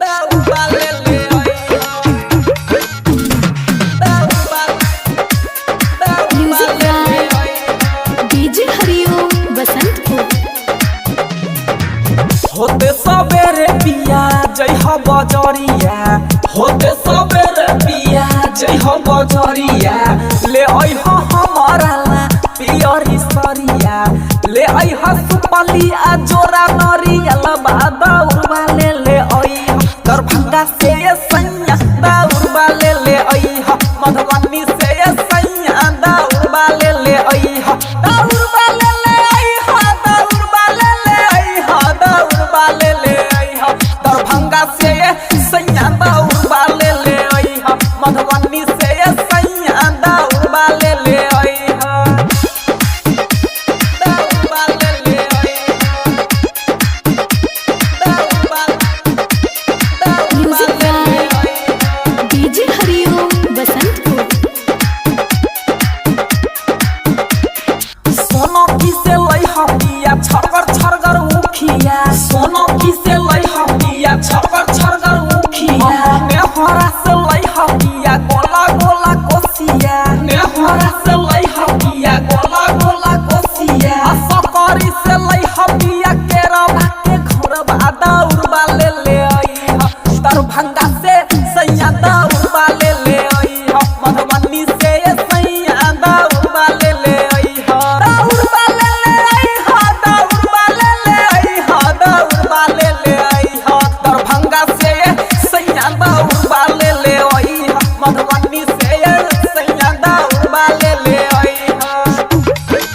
दौड़बा ले ले अइहा। दौड़बा, दौड़बा Music ले ले by अइहा। डीजे हरिओम बसंतपुर। होते सबेरे पिया जइह बजरिया, होते सबेरे पिया जइह बजरिया, ले अइह हमारा ला पियरी सरिया, ले अइह सुपली आ जोरा नरिया लबा दौड़बा ले ले अइह। दरभंगा से सैया दौड़बा ले ले अइह, मधुबनी से सैया दौड़बा ले ले अइह, दौड़बा ले ले अइह, दौड़बा ले ले अइह, दौड़बा ले ले अइह। दरभंगा से सैया दौड़बा ले ले अइह, मधुबनी से सैया दौड़बा ले ले अइह, दौड़बा ले ले अइह, दौड़बा, दौड़बा Music ले ले by अइह। डीजे हरिओम बसंतपुर। सोनो की से लई हपिया छरगर छरगर उखिया, सोनो की से लई हपिया छरगर छरगर उखिया, नेहरा से लई हपिया गोला गोला कोसिया, नेहरा से लई हपिया गोला गोला कोसिया, आ सकरी से लई हपिया केरवा के घरबा दौड़बा ले ले अइहा। दरभंगा से सैया दौड़बा ले ले अइहा, मधुबनी से सैया दौड़बा ले ले अइहा, दौड़बा ले ले अइहा, दौड़बा ले ले अइहा, दौड़बा ले ले अइहा। दरभंगा से सैया दौड़बा ले ले अइहा, मधुबनी से सैया दौड़बा ले ले अइहा,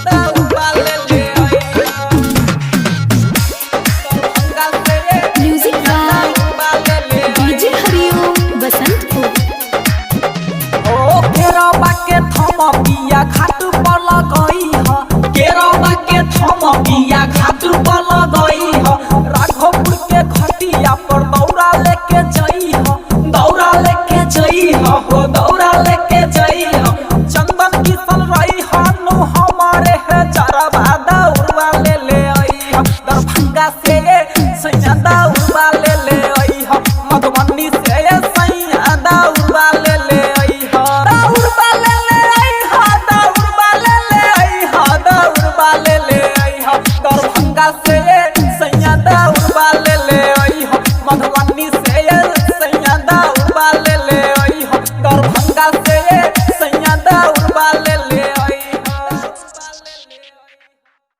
दौड़बा ले ले अइहा। दरभंगा से म्यूजिक बाय दौड़बा ले ले डीजे हरिओम बसंतपुर। ओ केरबा के थम पिया घाट पर लगई ह, केरबा के थम पिया घाट पर लगई ह, राघोपुर के घटिया पर दौड़ा लेके जई ह, दौड़ा लेके जई ह हो दौड़ा लेके जई ह। चंदन किशन रही ह नु हमारे है चरबा दौड़बा ले ले आई ह, दरभंगा से सैया दौड़बा ले ले आई ह, मधुबनी से सैया दौड़बा ले ले आई ह, दौड़बा ले ले आई ह, दौड़बा ले ले आई ह, दौड़बा ले ले आई ह। दरभंगा से